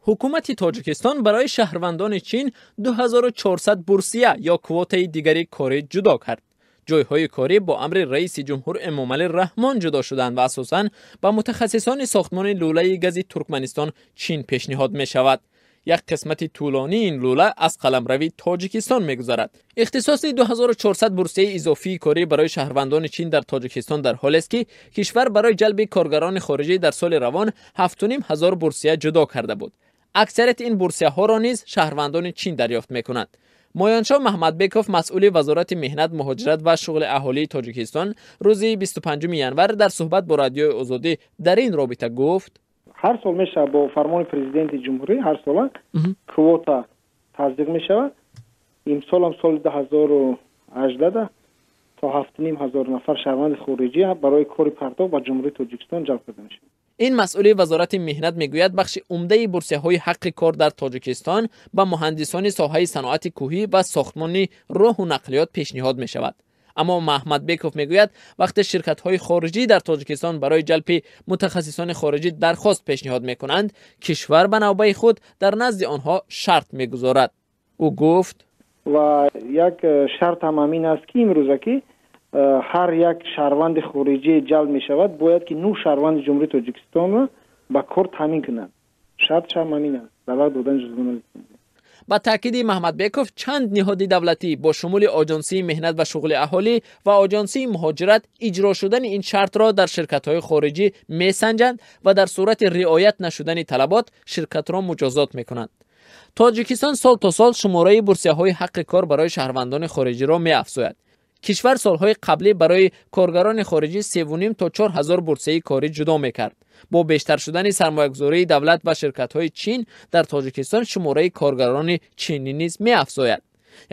Ҳукумати Тоҷикистон барои шаҳрвандони Чин 2400 бурсия ё квотаи дигари корӣ ҷудо кард. Ҷойҳои корӣ бо амри раиси ҷумҳур Эмомалӣ Раҳмон ҷудо шуданд ва асосан ба мутахассисони сохтмони лӯлаи гази Туркманистон Чин пешниҳод мешавад. Як қисмати тӯлонии ин лӯла аз қаламрави Тоҷикистон мегузарад. Ихтисоси 2400 бурсияи изофии корӣ барои шаҳрвандони Чин дар Тоҷикистон дар ҳолест, ки кишвар барои ҷалби коргарони хориҷӣ дар соли равон 7500 бурсия ҷудо карда буд. Аксарияти ин бурсияҳоро низ шаҳрвандони Чин дарёфт мекунанд. Моёншоҳ Маҳмадбеков, масъули Вазорати меҳнат, муҳоҷират ва шуғли аҳолии Тоҷикистон, рӯзи 25 январ дар суҳбат бо Радиои Озодӣ дар ин робита гуфт: Ҳар сол мешавад, бо фармони президенти ҷумҳурӣ ҳар сола квота тасдиқ мешавад. Имсолам соли 2018 то 7500 нафар шаҳрванди хориҷӣ барои кори пардохт ба Ҷумҳурии Тоҷикистон ҷалб карда мешавад. Ин масъули Вазорати меҳнат мегӯяд, бахши умдаи бурсияҳои ҳаққи кор дар Тоҷикистон ба муҳандисони соҳаи саноати кӯҳӣ ва сохтмони роҳу нақлиёт пешниҳод мешавад. Аммо Маҳмадбеков мегӯяд, вақте ширкатҳои хориҷӣ дар Тоҷикистон барои ҷалби мутахассисони хориҷӣ дархост пешниҳод мекунанд, кишвар ба навбаи худ дар назди онҳо шарт мегузорад. Ӯ гуфт: Ва як шарт ҳам ҳамин аст, ки имрӯза ки ҳар як шаҳрванди хориҷӣ ҷалб мешавад, бояд ки нӯ шаҳрванди Ҷумҳурии Тоҷикистонро ба кор таъмин кунад. Шартшам ҳамин аст дар вақт додани ҷузвона. Ба таъкиди Маҳмадбеков, чанд ниҳоди давлатӣ бо шумули Оҷонсии меҳнат ва шуғли аҳолӣ ва Оҷонсии муҳоҷират иҷро шудани ин шартро дар ширкатҳои хориҷӣ месанҷанд ва дар сурати риоят нашудани талабот ширкатро муҷозот мекунанд. Тоҷикистон сол то сол шумораи бурсияҳои ҳаққи кор барои шаҳрвандони хориҷиро меафзояд. Кишвар солҳои қаблӣ барои коргарони хориҷӣ 3,5 то 4000 бурсияи корӣ ҷудо мекард. Бо бештар шудани сармоягузории давлат ва ширкатҳои Чин дар Тоҷикистон, шумораи коргарони чинӣ низ меафзояд.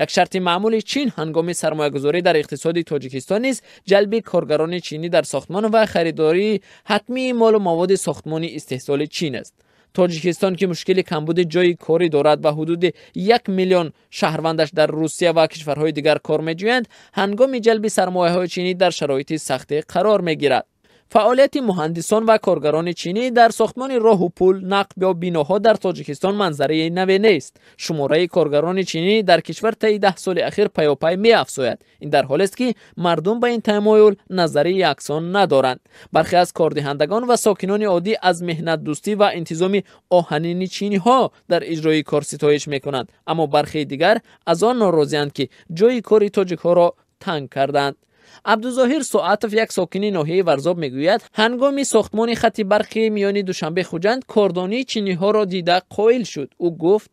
Як шарти маъмули Чин ҳангоми сармоягузорӣ дар иқтисоди Тоҷикистон низ ҷалби коргарони чинӣ дар сохтмон ва харидории ҳатмии молу маводи сохтмони истеҳсоли Чин аст. Тоҷикистон, ки мушкили камбуди ҷойи корӣ дорад ва ҳудуди 1 миллион шаҳрвандаш дар Русия ва кишварҳои дигар кор меҷӯянд, ҳангоми ҷалби сармояҳои чинӣ дар шароити сахте қарор мегирад. Фаъолияти муҳандисон ва коргарони чинӣ дар сохтмони роҳу пул, нақб ё биноҳо дар Тоҷикистон манзараи наве нест. Шумораи коргарони чинӣ дар кишвар таи 10 соли ахир паёпай меафзояд. Ин дар ҳолест, ки мардум ба ин тамоюл назари яксон надоранд. Бархе аз кордиҳандагон ва сокинони оддӣ аз меҳнатдӯстӣ ва интизоми оҳанини чиниҳо дар иҷрои кор ситоиш мекунанд, аммо бархеи дигар аз он норозианд, ки ҷойи кори тоҷикҳоро танг карданд. Абдузоҳир Соатов, як сокини ноҳияи Варзоб, мегӯяд, ҳангоми сохтмони хати барқи миёни Душанбе Хуҷанд кордонии чиниҳоро дида қоил шуд. Ӯ гуфт: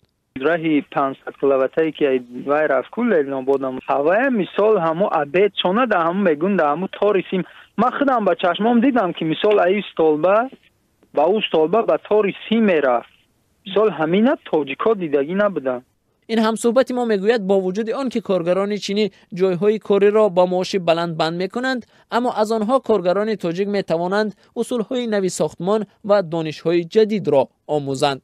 Раҳи 500 киловаттае ки вай рафт ку Ленободам, ҳавая мисол ҳамо обед чона да ҳамо мегӯн да ҳамо тори сим. Ман худам ба чашмом дидам, ки мисол аи столба ба ӯ столба ба тори сим мерафт. Мисол, ҳамина тоҷикҳо дидагӣ набуданд. Ин ҳамсӯҳбати мо мегӯяд, бо вуҷуди он ки коргарони чинӣ ҷойҳои кориро бо маоши баланд банд мекунанд, аммо аз онҳо коргарони тоҷик метавонанд усулҳои нави сохтмон ва донишҳои ҷадидро омӯзанд.